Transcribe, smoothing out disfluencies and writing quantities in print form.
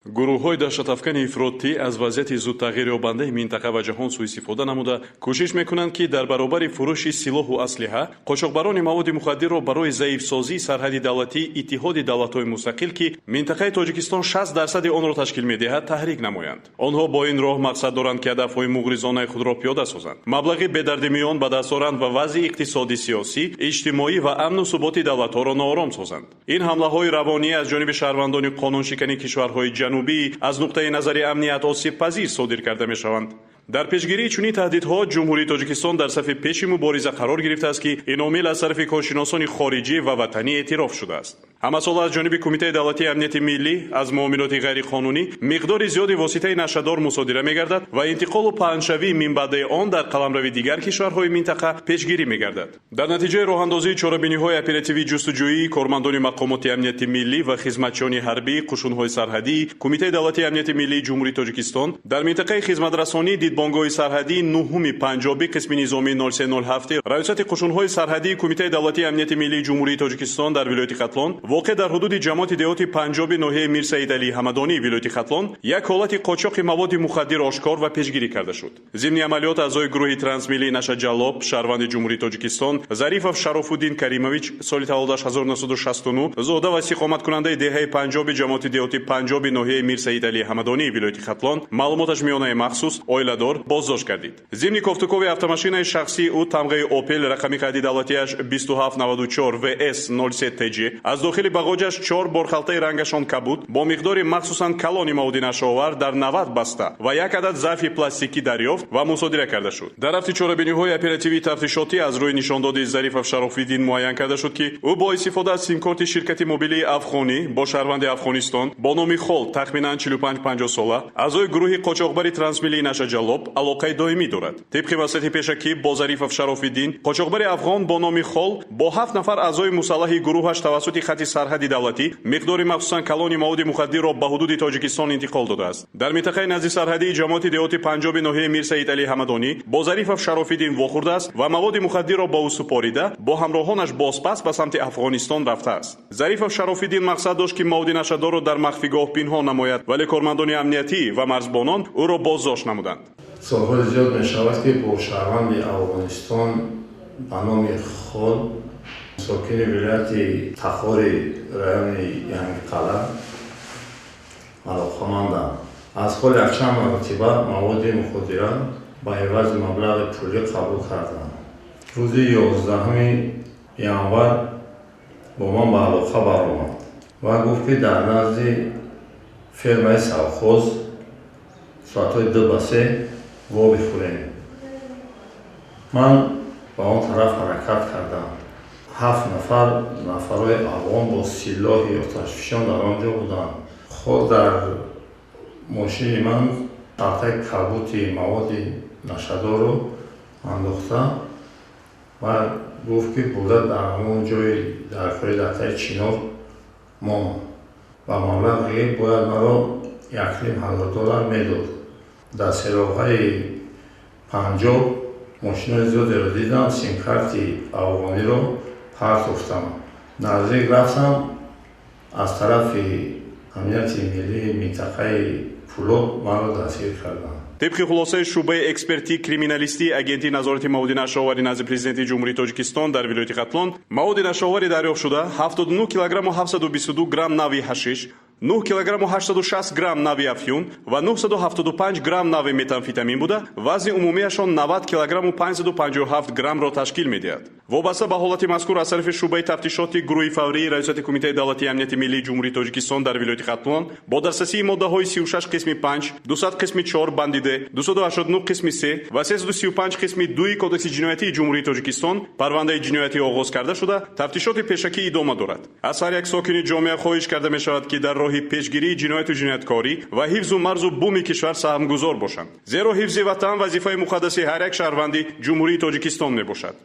Гурӯҳҳои даҳшатафкани ифротӣ аз вазъияти зудтағйирёбандаи минтақа ва ҷаҳон сӯистифода намуда, кӯшиш мекунанд, ки дар баробари фурӯши силоҳу аслиҳа қочоқбарони маводи мухаддирро барои заифсозии сарҳади давлатии Иттиҳоди давлатҳои мустақил, ки минтақаи Тоҷикистон 60% онро ташкил медиҳад, таҳрик намоянд. Онҳо бо ин роҳ мақсад доранд, ки ҳадафҳои муғризонаи худро пиёда созанд, маблағи бедарди миён ба даст оранд ва вазъи иқтисодӣ, сиёсӣ, иҷтимоӣ ва амну суботи давлатҳоро ноором созанд. Ин ҳамлаҳои равонӣ аз ҷониби шаҳрвандони қонуншикани кишварҳои ҷанубӣ аз нуқтаи назари амният осебпазир содир карда мешаванд. Дар пешгирии чунин таҳдидҳо Ҷумҳурии Тоҷикистон дар сафи пеши мубориза қарор гирифтааст, ки ин омил аз тарафи коршиносони хориҷӣ ва ватанӣ эътироф шудааст. Ҳамасола аз ҷониби Кумитаи давлатии амнияти миллӣ аз муомилоти ғайриқонунӣ миқдори зиёди воситаи нашъадор мусодира мегардад ва интиқолу паҳншавии минбаъдаи он дар қаламрави дигар кишварҳои минтақа пешгирӣ мегардад. Дар натиҷаи роҳандозии чорабиниҳои оперативии ҷустуҷӯии кормандони мақомоти амнияти миллӣ ва хизматчиёни ҳарбии қушунҳои сарҳадии Кумитаи давлатии амнияти миллии Ҷумҳурии Тоҷикистон дар минтақаи хизматрасонии дидбонгоҳи сарҳадии нуҳуми Панҷобӣ қисми низомии 0307 Раёсати қушунҳои сарҳадии Кумитаи давлатии амнияти миллии Ҷумҳурии Тоҷикистон дар вилояти Хатлон, воқеъ дар ҳудуди ҷамоати деҳоти Панҷоби ноҳияи Мирсаид Алии Ҳамадонии вилояти Хатлон, як ҳолати қочоқи маводи мухаддир ошкор ва пешгирӣ карда шуд. Зимни амалиёт аъзои гурӯҳи трансмиллии нашаҷаллоб, шаҳрванди Ҷумҳурии Тоҷикистон Зарифов Шарофуддин Каримович, соли таваллудаш 1969, зода ва истиқоматкунандаи деҳаи Панҷоби ҷамоати деҳоти Панҷоби ноҳияи Мирсаид Алии Ҳамадонии вилояти Хатлон, маълумоташ миёнаи махсус, оиладор, боздошт гардид. Зимни кофтукови автомашинаи шахсии ӯ тамғаи Опел, рақами қайди давлатиаш 2794 ВС 03 ТЖ, аз дохили бағоҷаш чор борхалтаи рангашон кабуд бо миқдори махсусан калони маводи нашъаовар дар 90 баста ва як адад зарфи пластикӣ дарёфт ва мусодира карда шуд. Дар рафти чорабиниҳои оперативии тафтишотӣ аз рӯи нишондоди Зарифов Шарофиддин муайян карда шуд, ки ӯ бо истифода аз симкорти ширкати мобилии афғонӣ бо шаҳрванди Афғонистон бо номи Хол, тахминан 45-50 сола, аъзои гурӯҳи қочоқбари трансмиллии нашаҷаллоб алоқаи доимӣ дорад. Тибқи васияти пешакӣ бо Зарифов Шарофиддин, қочоқбари афғон бо номи Хол бо ҳафт нафар аъзои мусаллаҳи гурӯҳаш тавассути хати сарҳади давлатӣ миқдори махсусан калони маводи мухаддирро ба ҳудуди Тоҷикистон интиқол додааст. Дар минтақаи назди сарҳадии ҷамоати деҳоти Панҷоби ноҳияи Мирсаид Алии Ҳамадонӣ бо Зарифов Шарофиддин вохӯрдааст ва маводи мухаддирро ба ӯ супорида, бо ҳамроҳонаш бозпас ба самти Афғонистон рафтааст. Зарифов Шарофиддин мақсад дошт, ки маводи нашъадорро дар махфигоҳ пинҳон намояд, вале кормандони амниятӣ ва марзбонон ӯро боздошт намуданд. Солҳои зиёд мешавад, ки бо шаҳрванди Афғонистон ба номи Хол, сокини вилояти Тахори райони Янгиқалъа алоқамандам. Аз Хол якчанд маротиба маводи муходира ба ивази маблағи пулӣ қабул кардам. Рӯзи 11 январ бо ман ба алоқа баромад ва гуфт, ки дар назди фермаи совхоз соатҳои 2 ба 3 вобихӯрем. Ман ба он тараф ҳаракат кардам. Ҳафт нафар нафарҳои афғон бо силоҳи оташфишон дар он ҷо буданд. Хол дар мошини ман халтаи кабути маводи нашъадорро андохта ва гуфт, ки бурда дар ҳамон ҷои дар кори дар таи чинор мон ва маблағе бояд маро 1,5 ҳазор доллар медод. Дар сероғаи Панҷоб мошинои зиёдеро дидам, симкарти афғониро партофтам. Наздик рафтам, аз тарафи амнияти миллии минтақаи Кӯлоб маро дастгир карданд. Тибқи хулосаи шӯъбаи экспертии криминалистии Агентии назорати маводи нашъаовари назди Президенти Ҷумҳурии Тоҷикистон дар вилояти Хатлон, маводи нашъаовари дарёфтшуда 79 килограмму 722 грамм нави ҳашиш, 9 килограмму 860 грамм нави афюн ва 975 грамм нави метамфетамин буда, вазни умумиашон 90 килограмму 557 граммро ташкил медиҳад. Вобаста ба ҳолати мазкур аз тарафи шӯъбаи тафтишоти гурӯҳи фаврии Раёсати Кумитаи давлатии амнияти миллии Ҷумҳурии Тоҷикистон дар вилояти Хатлон бо дастрасии моддаҳои 36 қисми 5, 200 қисми 4 банди д, 289 қисми 3 ва 335 қисми 2 Кодекси ҷиноятии Ҷумҳурии Тоҷикистон парвандаи ҷиноятӣ оғоз карда шуда, тафтишоти пешакӣ идома дорад. Аз ҳар як сокини ҷомеа хоҳиш карда мешавад, ки дар роҳи пешгирии ҷинояту ҷинояткорӣ ва ҳифзу марзу буми кишвар саҳмгузор бошанд, зеро ҳифзи ватан вазифаи муқаддаси ҳар як шаҳрванди Ҷумҳурии Тоҷикистон мебошад.